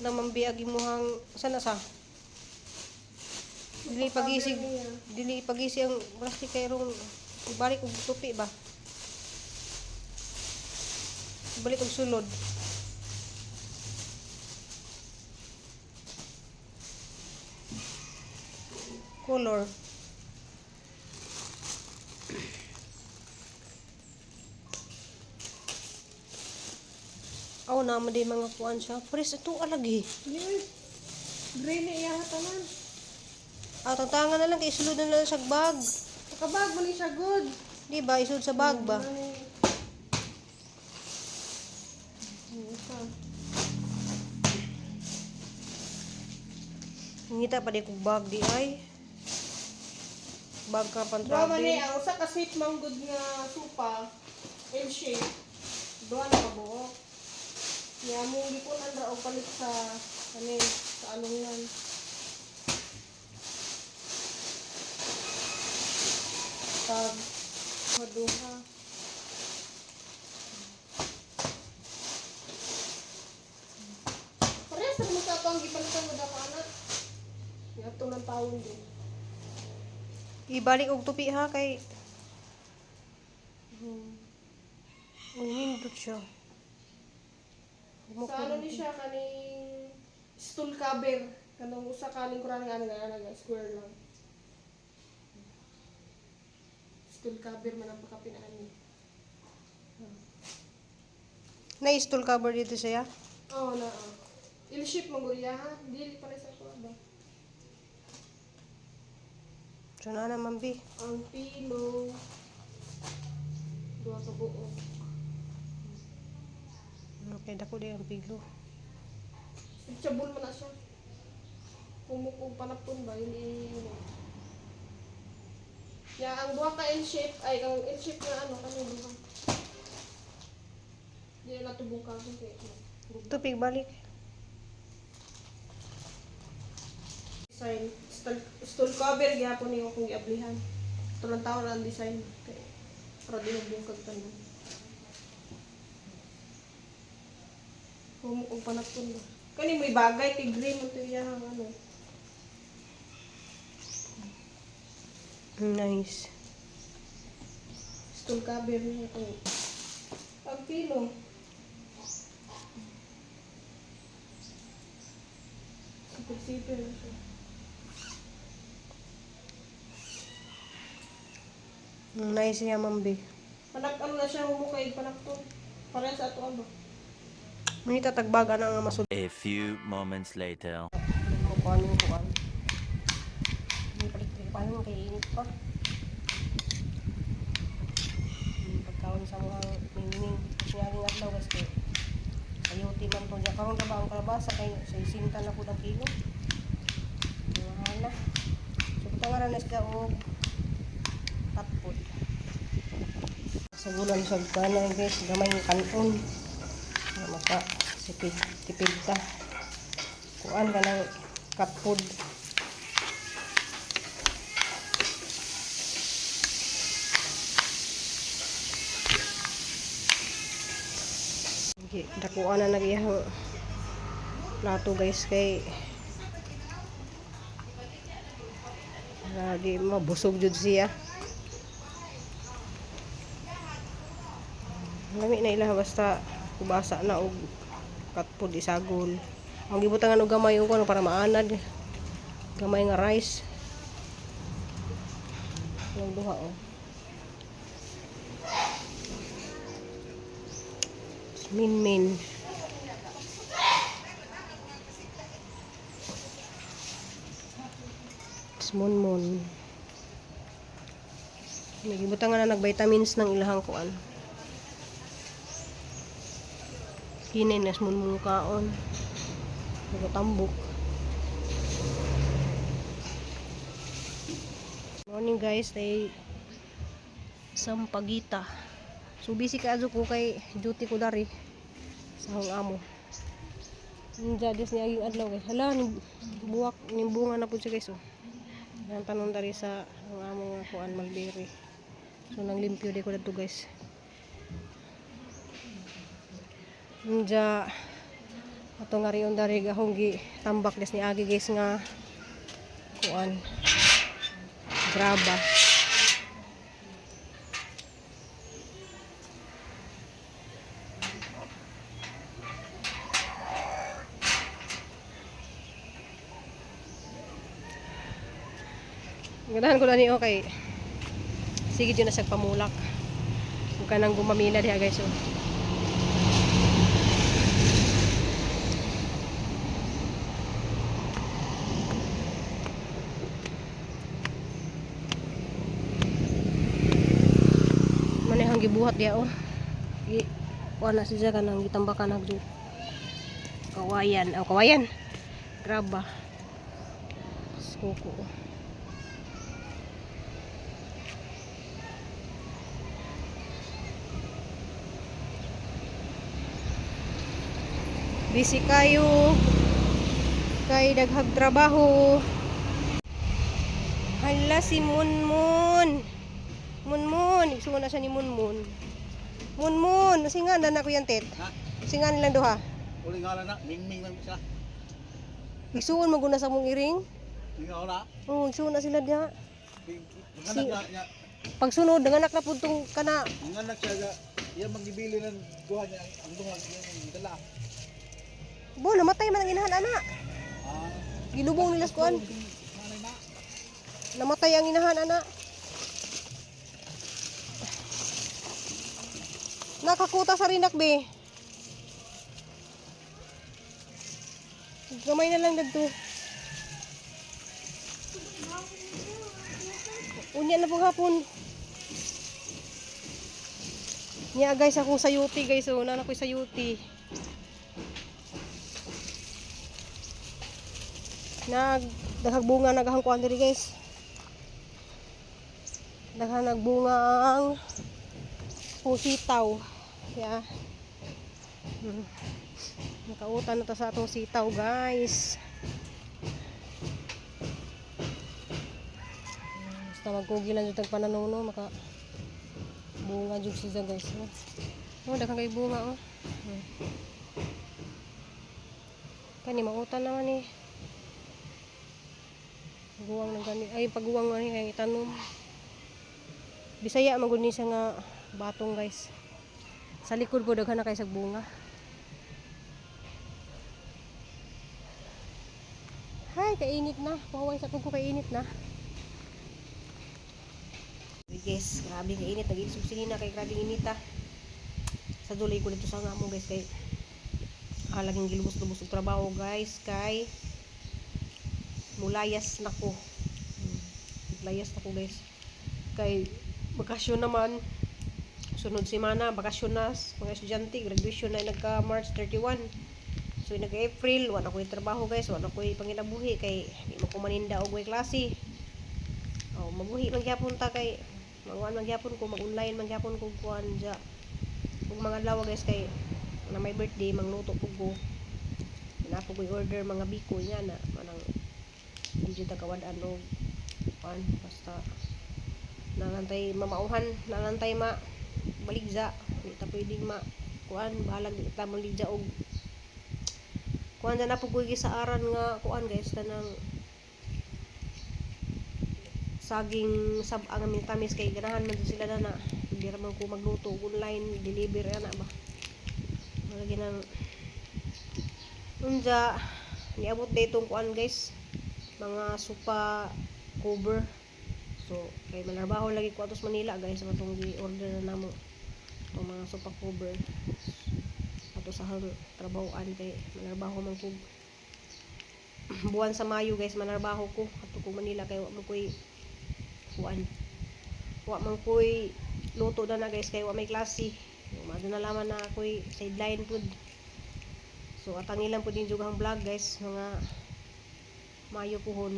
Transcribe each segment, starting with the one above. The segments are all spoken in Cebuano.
na mambiag imuhang sana sa dili pagisig, dili pagisi ang plastic kay rong ibalik og tupi ba, ibalik og sulod. Color. Aw, naman di mga kuan siya. Pres ito alagi. Yes. Gray na iya tanan. Ah, tantangan na lang kay isulod na lang sa bag. Nakabag man ni siya good. Di ba? Isulod sa bag ba? Isa. Ngita pa di kog bag di ay. Bag ka pan Duha man ni travel. ang usa ka seat man good nga sofa L shape. Duha na kabuok. Nya mong gipunan ra og palit sa kani sa alungan. Pag maduha. Parehas ra mo sa ato ang gipalitan mo dako anak. Niadto ng taon din. Ibalik og tupi ha kay Uy, nindot siya. Sa ano ni siya kaning stool cover kanang usa ka lingkuran nga nga nga square lang. Stool cover man ang pagkapinaan ni. Na stool cover dito siya. Oo na. Oh. Il-shape man gud iya ha. Dili pa sa ko ba. So na naman bi. Ang pillow duha ka buok. Okay, dako di ang piglo. Stretchable man na siya. Kumuk og panapton ba yun i Ya, ang duha ka L shape ay ang L shape nga ano kani duha. Di na natubong ka kay Tupig balik. design stool cover gyapon niyo kung giablihan. Tulong taon ang design kay para di magbungkag tanan. Humok og panapton ba. Kani may bagay kay green man to iyang ano. Nice. Stool cover niya ito. Ang pilo. Sipil-sipil na siya. Nice niya ma'am bi. Panak ano na siya humukay panakto. Pareha sa ato ba? Mangita tagbaga na nga masud. A few moments later. Kuan yung kuan. May palit paano kay init pa. Pagkaon sa mga mingming niaging adlaw guys kay sayote man to niya karon ra ba ang kalabasa kay 60 na pud ang kilo. Mahal na. So butang ra na sila og tatpod. Sa gulan sa kanay guys, gamay nga kanon. Para maka sipid tipid ta. Kuan ka ng cat food. Okay, dakuan na nag-iyang plato guys kay lagi mabusog jud siya. Lami na ila basta kubasa na og cat food isagol. Ang gibutangan og gamay og ano para maanad. Gamay nga rice. Ang duha oh. Min min. Mon mon. Nagibutangan na nag-vitamins ng ilahang kuan. Kinin nas mon mon kaon. Nagtambok. Morning guys, ay sampagita. So busy ka ko kay duty ko dari sa akong amo. Ninja des ni aging adlaw guys. Hala ni buwak ni bunga na pud siya guys oh. Ang tanon dari sa ang amo nga kuan mulberry. So nang limpyo di ko dadto guys. Ninja Ato nga riyon dari gahong gi tambak des ni agi guys nga kuan graba. Ganahan ko na ni okay. Sige dyan na siya pamulak. Huwag ka nang gumamina diha guys. Oh. Manehang gibuhat diha oh. Gi wala siya kanang gitambakan hagdo. Kawayan, oh kawayan. Graba. Suko. Busy kayo kay daghag trabaho. Hala si Munmun. Munmun, igsuon na siya ni Munmun. Munmun, singan na na ko yan tet. Ha? Singan lang duha. Uli nga lang na, mingming lang siya. Igsuon mo guna sa mong iring. Ingaw na. Oo, igsuon na sila diha. Manganak na niya. Pagsunod, nanganak na pud tong kana. Manganak siya ga. Iya magibili ng duha niya ang duha niya ang dala. Bo, namatay man ang inahan ana. Ah. Gilubong nila sa kuan. Nanay na. Namatay ang inahan ana. Nakakuta sa rinak be. Gamay na lang dagto. Unya na pong hapon. Nya guys, akong sayuti guys. Oh, nana ko'y sayuti. Nag daghag bunga nagahang kuan diri guys. Daghan nagbunga ang sitaw. Yeah. Nakautan na ta sa atong sitaw, guys. Basta magkugi lang jud tag pananuno maka bunga jud siya guys. Oh, oh daghan kay bunga oh. Kani mautan naman eh. Guwang ng gani ay pagguwang ani ay itanom. Bisaya man gud ni siya nga batong guys. Sa likod ko daghan na kay sag bunga. Hay, kainit na. Paway sa ko kainit na. Uy, guys, grabe kainit. Nag-iisog sinina kay grabe inita. Sa dulay ko dito sa nga mo guys kay halaging gilubos-lubos og trabaho guys kay mulayas na ko. Layas na ko guys. Kay bakasyon naman sunod semana bakasyon na mga estudyante graduation na nagka March 31. So nagka April wala ko'y trabaho guys, wala ko'y panginabuhi kay di mo ko maninda og way klase. Oh, mabuhi man gyapon ta kay manguan man gyapon ko mag-online man gyapon ko kuan ja. Ug mga adlaw guys kay na may birthday mangluto pug ko. Napo ko'y order mga biko niya na manang di jud ta kawad-an og kuan basta nalantay mamauhan nalantay ma baligja di ta pwedeng ma kuan bahalag di ta maligja og kuan na po ko'y gisaaran nga kuan guys kanang saging sab-ang nga mintamis kay ganahan man jud sila na na hindi ra man ko magluto og online deliver ana ba malagi nang unja niabot daytong kuan guys mga supa cover. So kay manarbaho lagi ko ato sa Manila guys atong gi-order na namo itong mga sopa cover ato sa hang trabahoan kay manarbaho man ko buwan sa Mayo guys manarbaho ko ato ko Manila kay wa man koy kuan wa man koy luto na na guys kay wa may klase. Mado na laman na ako'y sideline pud. So atangilan pud din jud ang vlog guys mga Mayo puhon.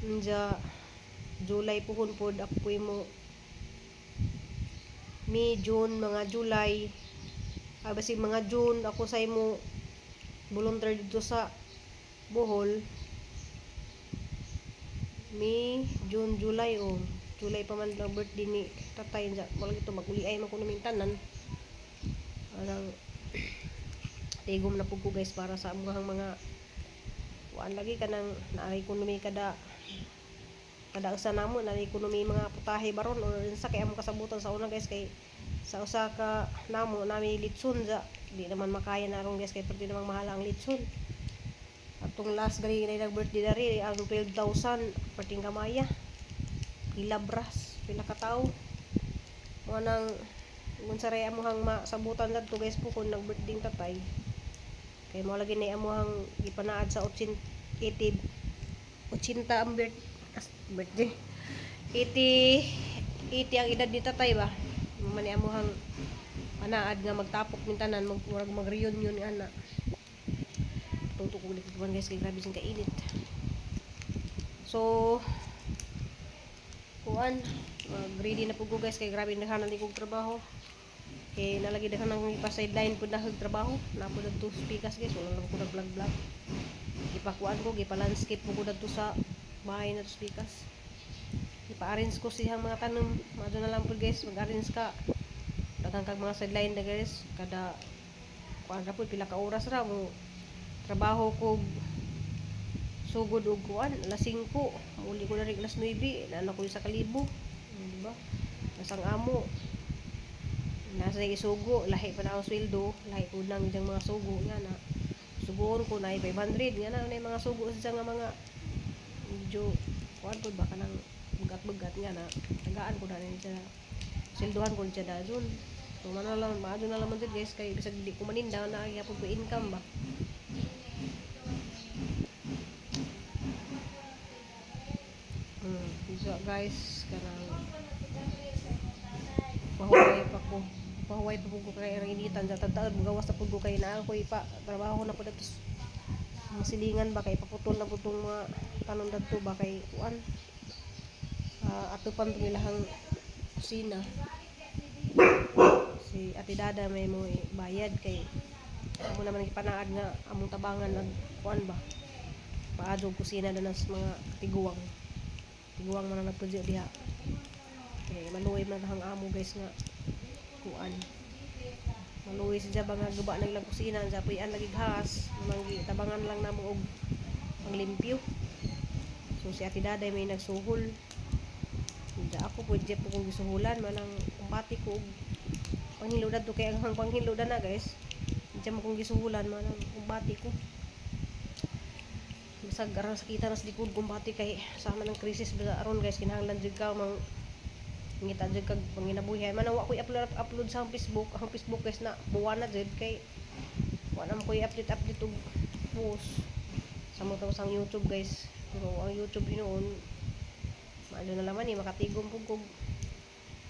Unja July puhon pod ako'y mo May, June, mga July. Ay, basig mga June, ako sa imo volunteer dito sa Bohol. May, June, July, oh. July pa man ang birthday ni tatay. Wala ito, mag-uli ay man ko tanan. Anang, Tigom na pud ko, guys, para sa among mga kuan lagi kanang naay kuno kada kada usa namo na kuno may mga putahe baron or unsa kay among kasabutan sa una, guys, kay sa usa ka namo nami litson sa di naman makaya na aron, guys, kay perti namang mahal ang litson. Atong last gani na nag birthday dari ang 12,000, perting kamaya, pila bras, pila ka tawo. Mo nang unsa ray amuhang masabutan ladto, guys, po kung nag birthday tatay kay mo lagi na amuhang gipanaad sa 80 80 80 ang birthday, 80 80 ang edad ni tatay ba. Mo man ni amuhang panaad nga magtapok mintanan, mag murag mag reunion ana. Tutok ko likod, guys, kay grabe sing kainit. So kuan, mag ready na pud ko, guys, kay grabe daghan na kog trabaho, kay nalagi daghan ang ipa sideline pud na kog trabaho na pud adto pikas, guys. Wala lang ko nag vlog vlog, gipakuan ko, gipa landscape ko dadto sa bahay na to pikas, ipa-arrange ko siyang mga tanom. Maadto na lang pud, guys, mag-arrange ka, daghan kag mga sideline na, guys. Kada kuan ra pud, pila ka oras ra mo trabaho ko. Sugod og kuan alas 5, muli ko na rin alas 9 na ko sa kalibo. Di ba nasang amo nasa isugo, lahi pa na ang sweldo, lahi ko nang diyang mga sugo nga na sugoon ko na 500 nga na na mga sugo sa nga mga medyo kuan pud ba, kanang bugat-bugat nga na tagaan ko na rin siya, sweldohan ko siya dayon. So man na lang, maadyo na lang man jud, guys, kay bisag di ko maninda na gyapon ko income ba. So guys, kanang pahuway pa ko. Pahuway pa ko kay ang initan sa tagtaod, magawas na pud ko kay naa ko ipa trabaho na pud ato masilingan ba, kay paputol na pud tong mga tanom dadto ba, kay kuan ato pan tong ilahang kusina. Si Ate Dada may mo bayad kay amo naman gipanaad nga among tabangan nag kuan ba, paadog kusina na sa mga tiguang tiguang man ang nagpudyo diha, kay maluoy man ang amo, guys, nga kuan maluoy siya ba nga guba na ilang kusina sa puy-an lagi gas manggi tabangan lang namo og panglimpyo. So si Ate Daday may nagsuhol. Hindi ako pwede po kung gisuhulan manang kumbati ko og panghiludan to, kay ang panghiludan na, guys. Hindi mo kung gisuhulan manang kumbati ko. Bisag aron sakita na sa likod, kumbati kay sama ng krisis ba aron, guys, kinahanglan jud ka mang ngita jud kag panginabuhi. Man wa koy upload upload sa Facebook. Ang Facebook, guys, na buwan na jud kay wa na mo koy update update og post sa mo sa YouTube, guys. Pero ang YouTube hinuon maano na laman eh, makatigom pug kog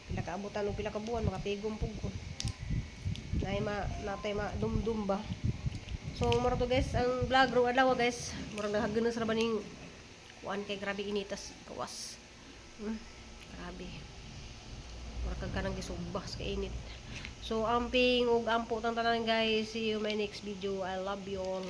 pila ka abutan og pila ka buwan, makatigom pug ko nay ma natay ma dumdum ba. So mura to, guys, ang vlog rong adlaw, guys. Murag naghagunos ra ba ning kuan kay grabe initas kawas. Grabe, murag kag kanang gisubas kainit. So amping ug ampo tang tanan, guys. See you my next video. I love you all.